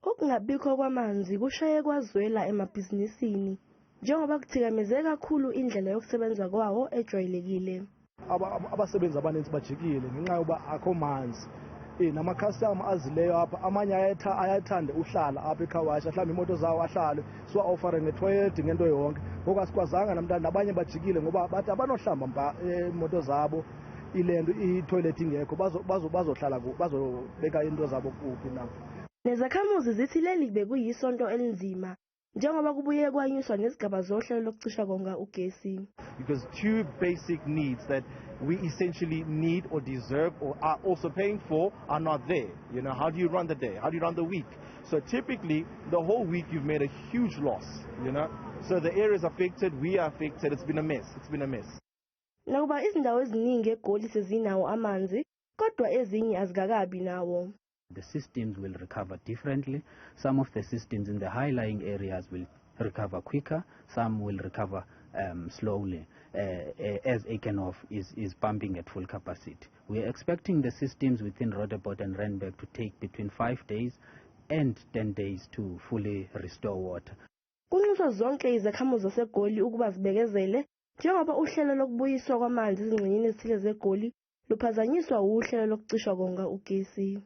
Ukungabikho kwamanzi kushaye kwazwela emabhizinisini njengoba kuthikameze kakhulu indlela yokusebenza kwawo ejwayelekile. Abasebenzi abaninzi bajikile ngenxa yoba akho manzi. Namakhastama azileyo apha, amanye ayathanda uhlala apha e-car wash, ahlamba iimoto zawo, ahlale, siwa-offer-e ngethoyilethi, ngento yonke. Ngoku asikwazanga namntana, nabanye bajikile ngoba bathi abanohlamba mpa iimoto zabo ile nto ithoyilethi ingekho, bazohlala, bazobeka iinto zabo kuphi na? Nezakhamuzi zithi leli bekuyisonto elinzima njengoba kubuye kwanyuswa nezigaba zohlelo lokucisha konga ugesi. Because two basic needs that we essentially need or deserve or are also paying for are not there. How do you run the day? How do you run the week? So typically, the whole week you've made a huge loss. So the area is affected, we are affected. It's been a mess. It's been a mess. Nakuba izindawo eziningi eGoli sezinawo amanzi, kodwa ezinye azikakabi nawo. The systems will recover differently. Some of the systems in the high-lying areas will recover quicker, some will recover slowly as Eikenhof is pumping at full capacity. We are expecting the systems within Roodepoort and Randburg to take between 5 days and 10 days to fully restore water. Kunxuswa zonke izakhamuzi zaseGoli ukuba zibekezele njengoba uhlelo lokubuyiswa kwamanzi ezingxenyeni ezithile zeGoli luphazanyiswa uhlelo lokucishwa konga ugesi.